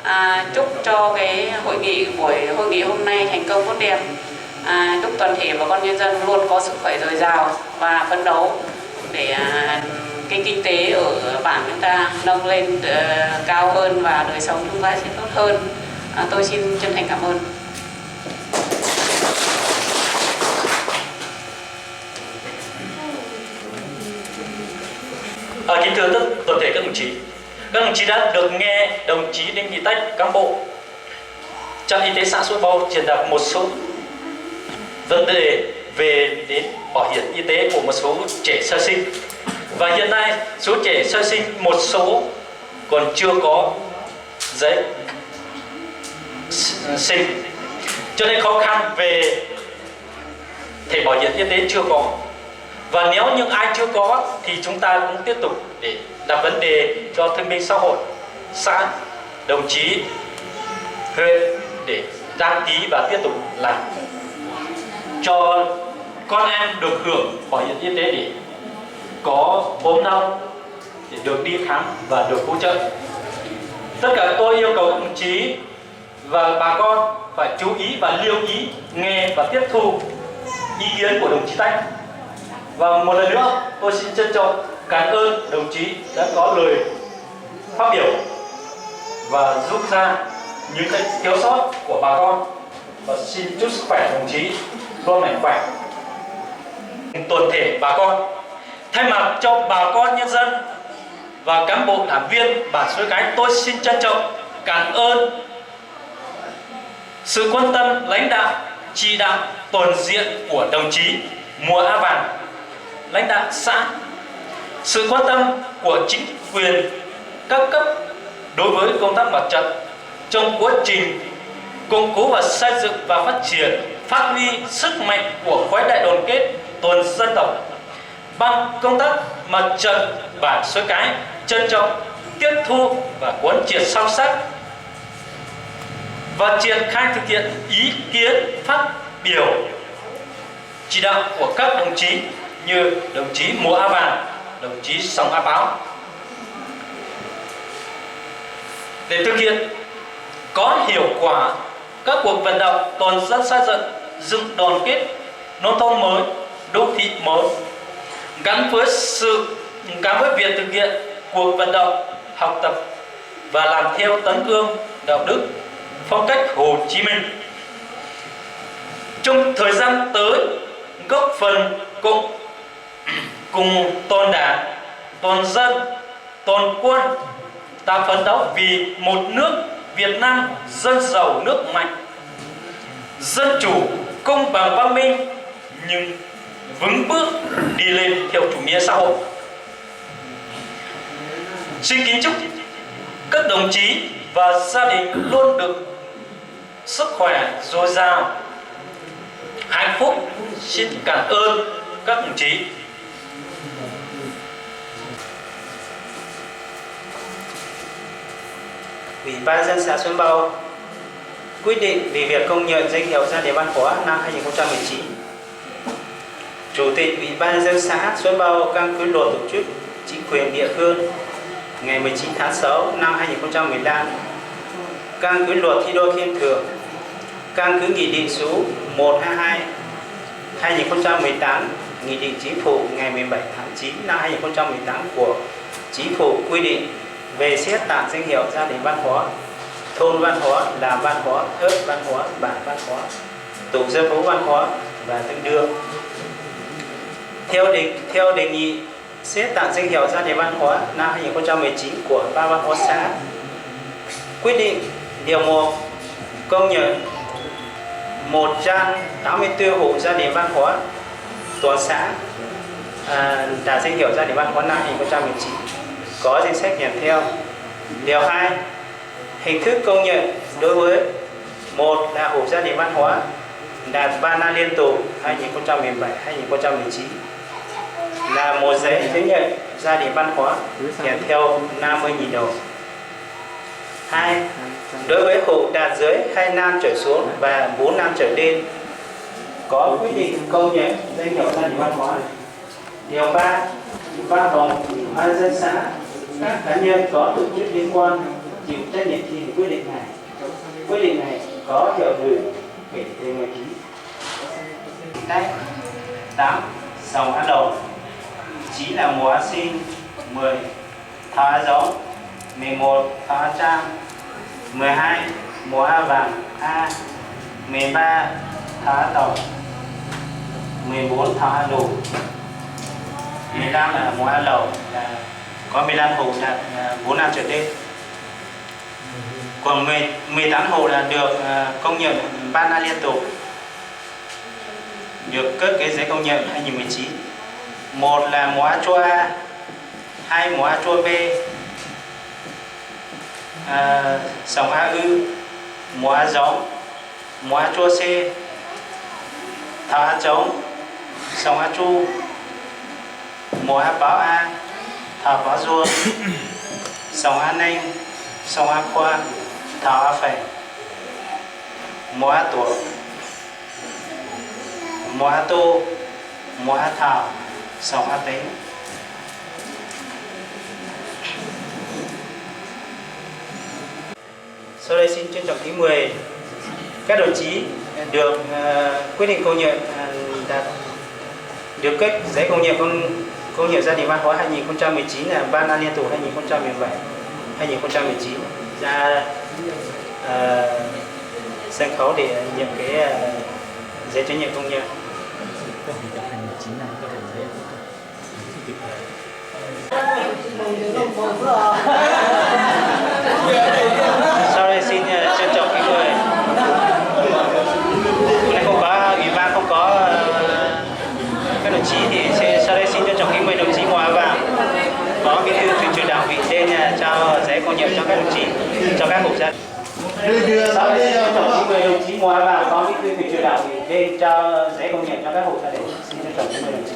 À, chúc cho cái hội nghị, buổi hội nghị hôm nay thành công tốt đẹp. À, chúc toàn thể bà con nhân dân luôn có sức khỏe dồi dào và phấn đấu để, à, cái kinh tế ở bản chúng ta nâng lên, ờ, cao hơn và đời sống chúng ta sẽ tốt hơn. À, tôi xin chân thành cảm ơn. Ờ, kính thưa tất, toàn thể các đồng chí, các đồng chí đã được nghe đồng chí Đinh Thị Tách, cán bộ trạm y tế xã Suối Bau, truyền đạt một số vấn đề về đến bảo hiểm y tế của một số trẻ sơ sinh. Và hiện nay số trẻ sơ sinh một số còn chưa có giấy sinh, cho nên khó khăn về thẻ bảo hiểm y tế chưa có. Và nếu những ai chưa có thì chúng ta cũng tiếp tục để đặt vấn đề cho thương binh xã hội, xã, đồng chí, huyện để đăng ký và tiếp tục làm cho con em được hưởng bảo hiểm y tế để có ốm đau, để được đi khám và được hỗ trợ. Tất cả tôi yêu cầu các đồng chí và bà con phải chú ý và lưu ý, nghe và tiếp thu ý kiến của đồng chí Tách. Và một lần nữa, tôi xin trân trọng cảm ơn đồng chí đã có lời phát biểu và rút ra những cái thiếu sót của bà con. Và xin chúc sức khỏe đồng chí luôn mạnh khỏe. Toàn thể bà con, thay mặt cho bà con nhân dân và cán bộ đảng viên bản Suối Cái, tôi xin trân trọng cảm ơn sự quan tâm lãnh đạo chỉ đạo toàn diện của đồng chí Mùa A Vàng, lãnh đạo xã, sự quan tâm của chính quyền các cấp đối với công tác mặt trận trong quá trình củng cố và xây dựng và phát triển, phát huy sức mạnh của khối đại đoàn kết toàn dân tộc. Ban công tác mặt trận bản Suối Cái trân trọng tiếp thu và quán triệt sâu sắc và triển khai thực hiện ý kiến phát biểu chỉ đạo của các đồng chí như đồng chí Mùa A Vàng, đồng chí Sòng A Páo để thực hiện có hiệu quả các cuộc vận động toàn dân xây dựng, dựng đoàn kết nông thôn mới, đô thị mới, gắn với sự, gắn với việc thực hiện cuộc vận động học tập và làm theo tấm gương đạo đức phong cách Hồ Chí Minh. Trong thời gian tới, góp phần cùng, cùng toàn đảng, toàn dân, toàn quân ta phấn đấu vì một nước Việt Nam dân giàu nước mạnh, dân chủ, công bằng văn minh, nhưng vững bước đi lên theo chủ nghĩa xã hội. Xin kính chúc các đồng chí và gia đình luôn được sức khỏe dồi dào, hạnh phúc. Xin cảm ơn các đồng chí. Ủy ban dân xã Xuân Bầu quyết định về việc công nhận danh hiệu gia đình văn hóa năm hai nghìn không trăm mười chín. Chủ tịch Ủy ban nhân dân xã Xuân Bầu căn cứ luật tổ chức chính quyền địa phương ngày mười chín tháng sáu năm hai nghìn không trăm mười lăm, căn cứ luật thi đua khen thưởng, căn cứ Nghị định số một hai hai hai nghìn không trăm mười tám, Nghị định Chính phủ ngày mười bảy tháng chín năm hai nghìn không trăm mười tám của Chính phủ quy định về xét tặng danh hiệu gia đình văn hóa, thôn văn hóa, làng văn hóa, ớt văn hóa, bản văn hóa, tổ dân phố văn hóa và tương đương. Theo đề, theo đề nghị, xét tặng danh hiệu gia đình văn hóa năm hai nghìn không trăm mười chín của Ban Văn hóa xã. Quyết định điều một, công nhận một trăm tám mươi tư hộ gia đình văn hóa toàn xã, à, đạt danh hiệu gia đình văn hóa năm hai nghìn không trăm mười chín, có danh sách kèm theo. Điều hai, hình thức công nhận đối với một là hộ gia đình văn hóa đạt ba năm liên tục hai nghìn không trăm mười bảy hai nghìn không trăm mười chín, là một giấy chứng nhận gia đình văn hóa kèm theo năm mươi nghìn đồng. Hai, đối với hộ đạt dưới hai năm trở xuống và bốn năm trở lên có quyết định công nhận danh hiệu gia đình văn hóa. Điều ba, văn phòng ủy ban dân xã, các cá nhân có tổ chức liên quan Chịu trách nhiệm thi hành quyết định này. Quyết định này có hiệu lực kể từ ngày ký. Cách tám, Sông Á Đồng. Chín là mùa á sinh. Mười, thỏ á giống. Mười một, thỏ á trang. Mười hai, mùa á vàng A. Mười ba, thỏ á tổng. Mười bốn, thỏ á đủ. Mười lăm là mùa á lầu, là có mười lăm hộ là, là bốn năm trở lên. Còn mười, mười tám hộ là được, ờ, công nhận ban A liên tục, được cấp cái giấy công nhận hai nghìn mười chín. Một là mùa á chua A, hai mùa á chua B, à, sông Á Ư, mùa á giống, mùa á chua C, thảo á trống, sông Á Chu, mùa á báo A, thảo báo Dua, sông Á Ninh, sông Á Khua, thảo Á Phèn, mùa á Tuộc, mùa á Tu, mùa á Thảo, sông Á Tếng. Sau đây xin trân trọng kính mời các đồng chí được, ờ, quyết định công nhận, ờ, đạt, được cấp giấy công nhận công, công nhận gia đình văn hóa hai nghìn không trăm mười chín là Ban An Liên Tổ hai nghìn không trăm mười bảy, hai nghìn không trăm mười chín ra, ờ, sân khấu để nhận cái, ờ, giấy chứng nhận công nhận. Sau đây xin, ờ, trân trọng kính mời. Hôm nay không có ủy ban, không có, ờ, các đồng chí thì sẽ, sau đây xin trân trọng kính mời đồng chí Ngô Á Vàng, Phó Bí thư Thường trực Đảng ủy lên, ờ, trao giấy công nhận cho các đồng chí, cho các hộ gia đình. Sau đây xin trân trọng kính mời đồng chí Ngô Á Vàng, Phó Bí thư Thường trực Đảng ủy lên trao giấy công nhận cho các hộ gia đình. Xin trân trọng kính mời đồng chí.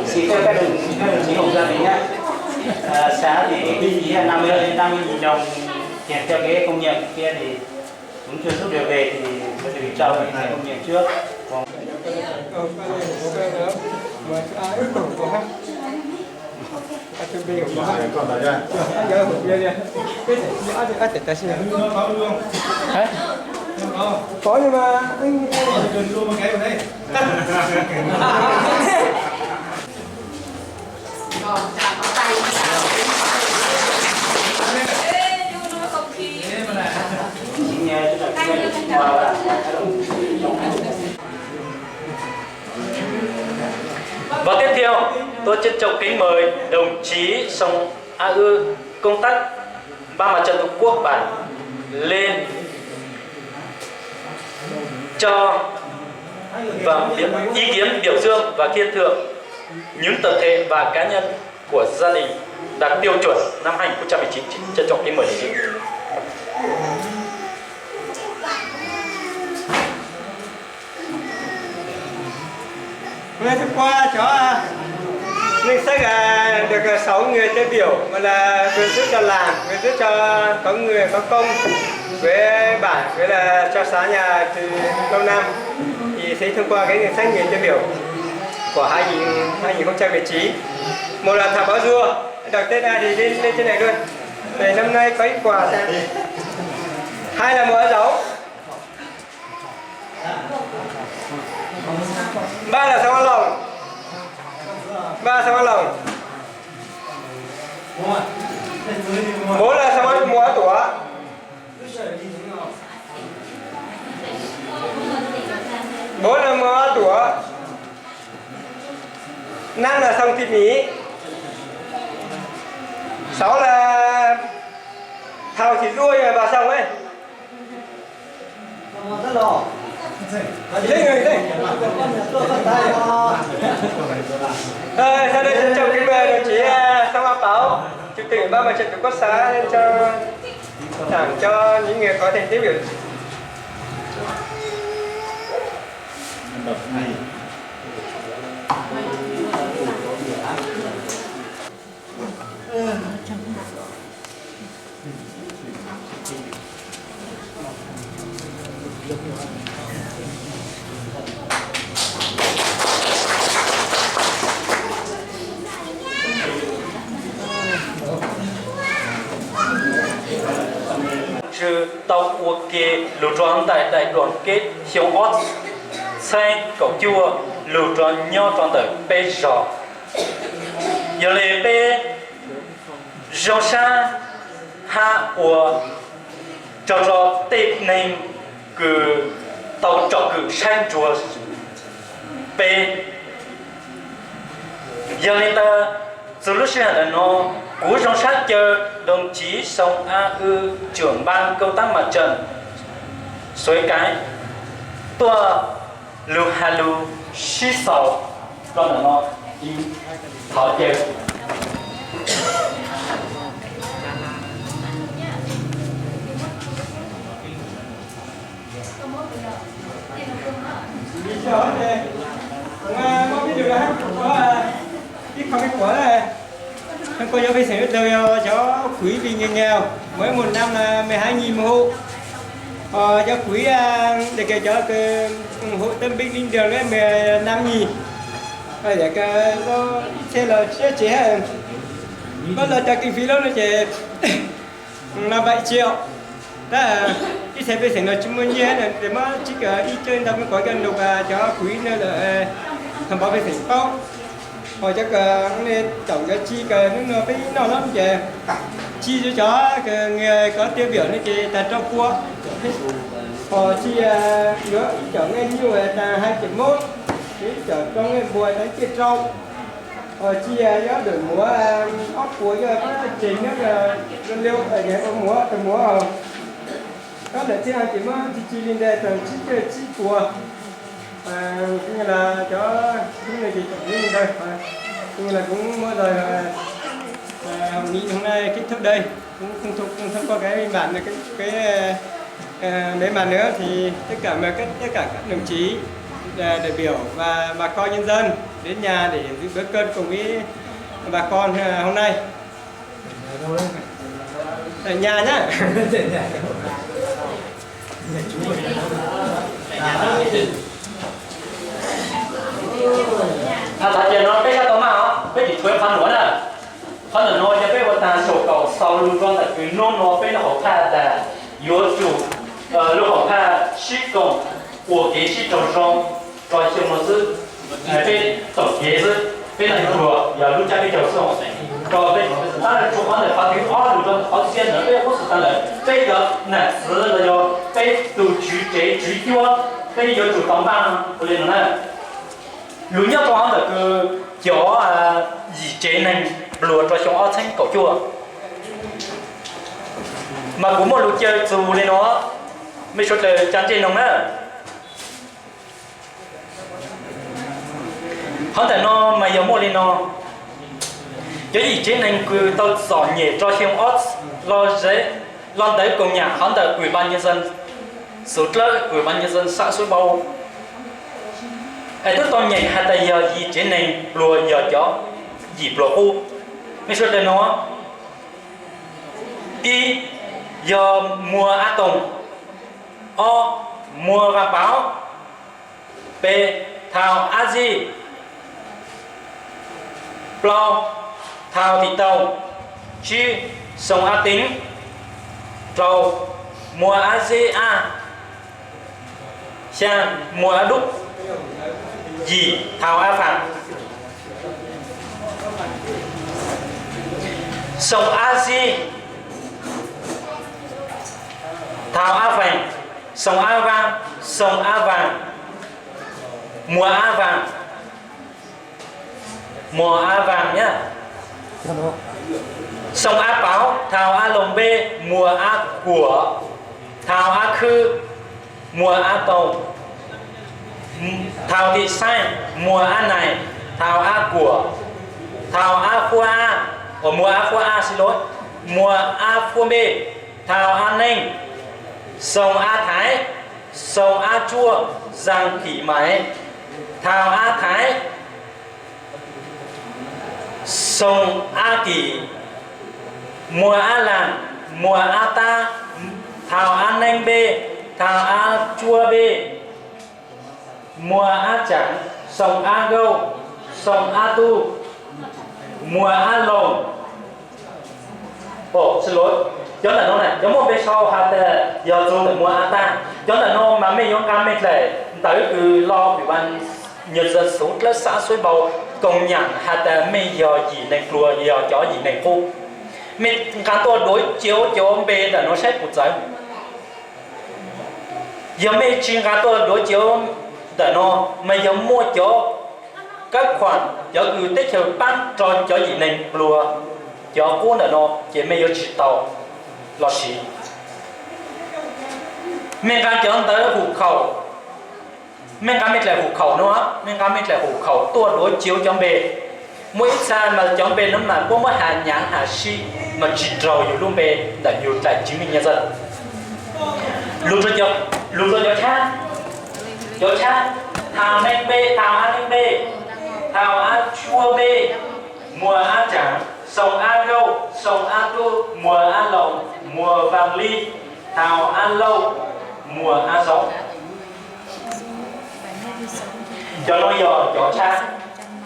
Xin các đồng, các đồng chí hộ gia đình nhé. À, xã thì kinh phí là năm mươi, năm mươi nghìn đồng tiền cho cái công nhận kia thì cũng chưa rút được về thì có thể cho cái công nhận trước. Còn Có nhưng mà anh Và tiếp theo, tôi trân trọng kính mời đồng chí Sông A Ư, công tác Ban Mặt trận Tổ quốc bản lên cho và ý kiến biểu dương và khen thưởng những tập thể và cá nhân của gia đình đạt tiêu chuẩn năm hai nghìn không trăm mười chín. Trân trọng kính mời đồng chí. Hôm nay thông qua cho Ninh Sách, à, được, à, sáu người tiêu biểu, một là vừa giúp cho làng, vừa giúp cho có người có công với bản, với là cho xã nhà từ lâu năm. Thì sẽ thông qua cái danh sách người tiêu biểu của hai nghìn, hai nghìn không trăm mười chín. Một là thả báo rùa, đọc tên ai thì lên, lên trên này luôn. Này, năm nay có ít quà sao? Hai là mùa á giống. Ba là sông Á Lòng. Ba sông Á Lòng. Bốn là sông Á, mùa á Tuộc. Bốn là mùa á Tuộc. Năm là sông Thịt Mỉ. Sáu là thầu Thịt Dua và sông ấy. Ờ, sau đây xin chào kính mời đồng chí, à, Sông A Páo, Chủ tịch Ủy ban Mặt trận Tổ quốc xã, lên cho, thẳng cho những người có thành tích biểu. Nws tau ua ke lug rua ntawm daim duam keb xyoo ob txheeb kaum cuaj lug rua nyob rua ntawm peb zog. Yog li peb zoo sab hab ua tsaug rua tej neeg kws tau tsom kwm saib ntsuag peb. Yog li ntawd, txug lub sij hawm ntawm no, kuv zoo sab caw đồng chí Sông A Ư, trưởng ban công tác mặt trận Suối Cái, tuaj lug has lug sib xaus rua ntawm no. Thov caw. Hôm qua nhóm phê duyệt lượt đầu yog cov quỹ vì người nghèo, mới một năm là mười hai nghìn một hộ. Ờ, cho quỹ, à, để kêu cho cái ủng hộ tân binh lên đường đấy mười lăm nghìn. Rồi để cái, có ít xe là chưa chế. Có lo cho kinh phí lắm nó chế là bảy triệu. Tab ib txhia pej xeem no tsis muaj nyiaj, ces muab tsib kaum ib coj ntau me qhov coj nộp cov quỹ no lawm, thông báo pej xeem paub. Ho cov tổng cov chi kws hnub no peb noj hlob ces chi rua cov kws người có tiêu biểu no ces tag rau pua. Ho chi yuav ib cov nqaij nyuj tag hai triệu mốt, ib cov rau nqaij npua tag ib triệu rau. Ho chi yuav dawm muav ob puas yog pab tseg nyob liu, muav tag muav. Koj lawm thiaj ces muab ci ci li ntawd tag tsib caug tsib puas. Coi như là cov hnub no ces txom nyem li ntawd, coi như là cũng muab rồi, hội nghị hôm nay kết thúc đây. Cũng thông qua cái biên bản, cái, cái bế mạc nữa thì tất cả mời các, tất cả các đồng chí, đại biểu và bà con nhân dân đến nhà để dự bữa cơm cùng với bà con hôm nay. Tại nhà nhá. Thov caw no peb sab tau maj os, peb tsis tshuav qhov nuav na. Qhov ntawm no yog peb ua tag saum kaum xaus lug rua ntawm kws hnub no peb lub hauv phaj tas, yuav tsum lub hauv phaj sib koom ua kev sib raug zoo rua xyoo no xwb. Peb txom kev xwb, peb neeg pluag yog lub tsab peb caug xwb. Rua peb, tab sis qhov ntawm qhov thib ob lug rua qhov xiab ntawd peb ua xwm tag lawm, peb cov nam xwv los yog peb tug tswv tsev tswv cuab, peb yuav tsum tau npaj ua li no na. Lug nyob rua qhov ntawm kws cov yim tsev neeg pluag rua xyoo ob txheeb kaum cuaj, mas kuv muaj lug caw txug li no, mej suav dlawg ca ntsej noog na. Qhov ntawm no mas yog muaj li no, cov yim tsev neeg kws tau txom nyem rua xyoo ob, los ntawd koom nyam qhov ntawm ủy ban nhân dân xus dlawb, ủy ban nhân dân xã Suối Bâu, es twb tau nyeem has tas yog yim tsev neeg pluag yog cov yim pluag qub. Mej suav dlawg no, ib yog Muas A Toog, ob Muas Vaj Pauv, peb Thao Ab Zib, plaub Thao Thim Toog, tsib Soo Ab Teev, rau Muas Ab Zib Ab, xyaa Muas Ab Dub, yim Thao Ab Faam. Soo Ab Zib, Thao Ab Feem, Soo Ab Vaab, Soo Ab Vaam, Muas Ab Vaam, Muas Ab Vaam nyab. Soo Ab Pauv, Thao Ab Loog Npeb, Muas Ab Kuam, Thao Ab Khwb, Muas Ab Toog, Thao Thim Xeeb, Muas Ab Naim, Thao Ab Kuam, Thao Ab Fuab Ab, Muas Ab Fuab Ab, xin lỗi, Muas Ab Fuab Npej, Thao Ab Neeb, Soo Ab Thaiv, Soo Ab Tsuab, Zang Thim Maiv, Thao Ab Thaiv, Soo Ab Kim, Muas Ab Laag, Muas Ab Tab, Thao Ab Neeb Npej, Thao Ab Tsuab Npej, Muas Ab Tsaam, Soo Ab Nkauj, Soo Ab Tub, Muas Ab Loog, xin lỗi, Cov ntawm no na, cov muaj npe sau has tas yog txug ntawm muas A tas. Cov ntawm no mas mej yuav nqa mej dlaim ntawv kws los Ủy ban Nhân dân xu dlawb xav xuaib npau công nhận has tas mej yog yim neeg pluag, yog cov yim neeg qub. Mej nqa tuaj duav ciav cov npe ntawm no saib puas txawv. Yog mej tsi nqa tuaj duav ciav ntawm no, mas yog muaj cov kab khuam, cov kws teb chaws paab rau cov yim neeg pluag, cov qub ntawm no, ces mej yuav tsi tau los siv. Mej nqa cov ntawv hum khaum, mej nqa mej dlaim hum khaum no, mej nqa mej dlaim hum khaum tuaj duav ciav cov npe. Muaj ib txha mas cov npe no mas puab muab has nyaav has sib mas tsi raug yug lub npe ntawm yug dlaim chứng minh nhân dân. Lug rua cov tshab, cov tshab, Thảo Neng npe, Thảo A Neng npe, Thảo A Chua npe, Muas A Traav, Soo A Rauj, Soo A Tub, Muas A Loos, Muas Vaj Lis, Thảo A Lauj, Muas A Zoov. Cov no yog cov tshab.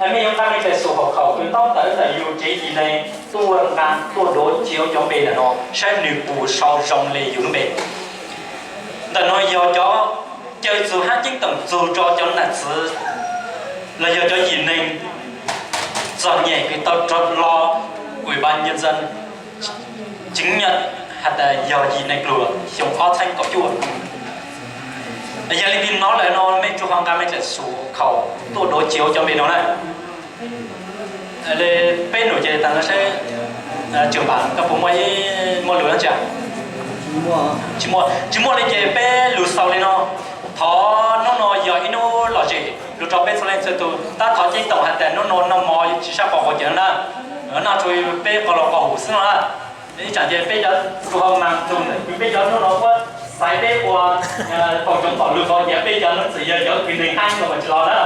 Mej yuav nqa mej dlaim xu hauv khaum kws ntaub ntawv ntawm yug tsev yim neeg tuaj nqa tuaj duav ciav cov npe ntawm no saib nwg puas sau zoo le yug lub npe. Ntawm no yog cov caw txug hab ceeb toom txug rua cov nam txwv los yog cov yim neeg txom nyem kws tau rov los Ủy ban Nhân dân chứng nhận has tas yog yim neeg pluag xyoo ob txheeb kaum cuaj. Yog le ntawd no lawm no mej tsuas ho nqa mej dlaim xu khaum tuaj duav ciav cov npe no na. Le peb num ces tas no seb, Trường bản koj puas muaj ib muaj lus dlaab tsi? Tsi muaj, tsi muaj le ces peb lug xaus le no. Thov hnub no yog ib hnub lom zem lug rua peb txhua leej txhua tug, tab thov ceeb toom has tas hnub no noj mov tsi sab qhov quav cawv na, noj tsuas peb qos los qos hum xwb no na. Ib tsam ces peb cov tug ho mas tug, peb cov hnub no puab xaiv peb ua faus tsoom tom lug qhov tias peb cov hnub txwm yog cov kws neeg haib no mas tsi los na.